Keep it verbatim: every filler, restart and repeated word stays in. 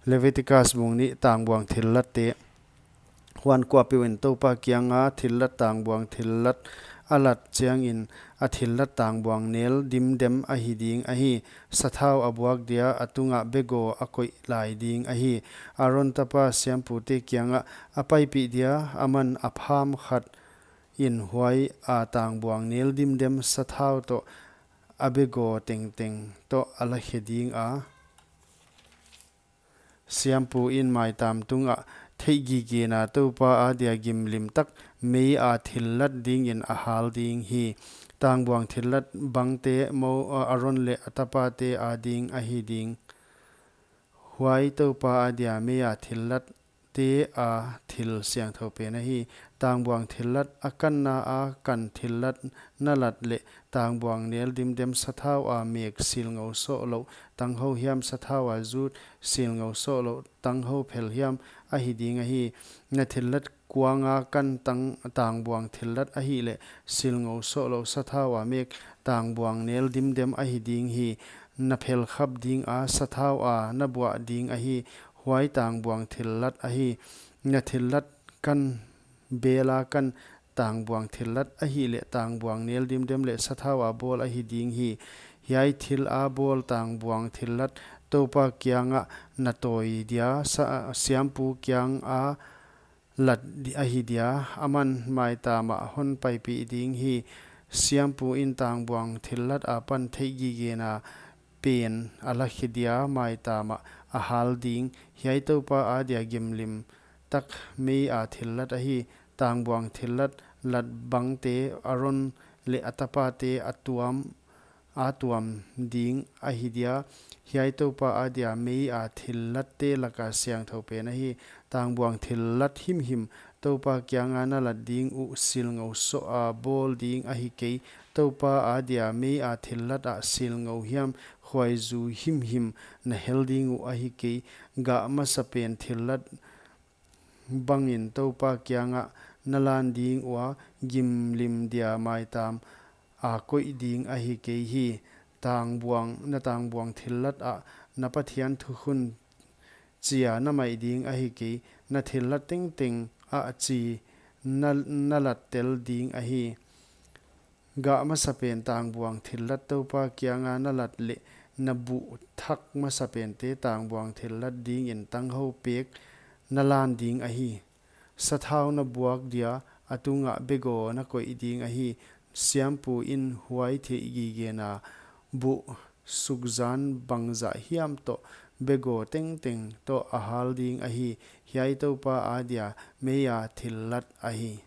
Leviticus bung nih. Tangbuang thillatte. Huan kuapeuh in Toupa kianga thillat tangbuang thillat a lat chiangin, a thillat tangbuang nel dimdem ahi ding ahi. Sathau a buak dia, a tungah begaw a koih lai ding ahi. Aaron tapa siampute kiangah a paipih dia, aman a pham khat in huai a tangbuang nel dimdem sathau toh a begaw tengteng toh a la khe dinga, siampu in maitam tungah theihgigena Toupa adia gimlim tak mei a thillat dingin a hal ding hi. Tangbuang thillat bangte Mo-, Aaron leh a tapate ading ahi ding. Huai Toupa adia mei a thillatte a thil siangthou pen ahi. Tangbuang thillat a kanna a kan thillat na lat leh tangbuang nel dimdem sathau a mek silngou sohlouh tanghou hiam, sathau a zut silngou sohlouh tanghou phel hiam ahi ding ahi. Na thillat kuanga kan tang, tangbuang thillat ahihleh silngou sohlouh sathau a mek tangbuang nel dimdem ahi ding hi. Na phel khap dinga sathau a na buah ding ahi. Huai tangbuang thillat ahi. Na thillat kan bela kan tangbuang thillat ahihleh tangbuang nel dimdem leh sathau a bawl ahi ding hi. Hiai thil a bawl tangbuang thillat Toupa kiangah na tawi dia, sa-, siampu kianga lat di-, ahi dia, aman maitamah hon paipih ding hi. Siampu in tangbuang thillat apan theihgigena pen a la khe dia, maitamah a hal ding. Hiai Toupa adia gimlim tak mei a thillat ahi. Tangbuang thillat lat bangte Aaron leh a tapate a tuam, a tuam ding ahi dia. Hiai Toupa adia mei a thillatte laka siangthou pen ahi. Tangbuang thillat himhim Toupa kianga na lat ding uh silngou soh a bawl ding ahi kei. Toupa adia mei a thillat ah silngou hiam khuaizu himhim na hel ding uh ahi kei. Gah masapen thillat bangin Toupa kiangah na lan ding ua, gimlim dia maitam a koih ding ahi kei hi. Tangbuang, na tangbuang thillat ah na Pathian thukhun chia na maih ding ahi kei. Na thillat tengteng ah chi na, na lat tel ding ahi. Gah masapen tangbuang thillat Toupa kianga na lat leh na buh thak masapente tangbuang thillat dingin tanghou pek na lan ding ahi. Sathau na buak dia, a tungah begaw na koih ding ahi. Siampu in huai theihgigena buh sukzan bangzah hiam toh begaw tengteng toh a hal ding ahi. Hiai Toupa adia mei a thillat ahi.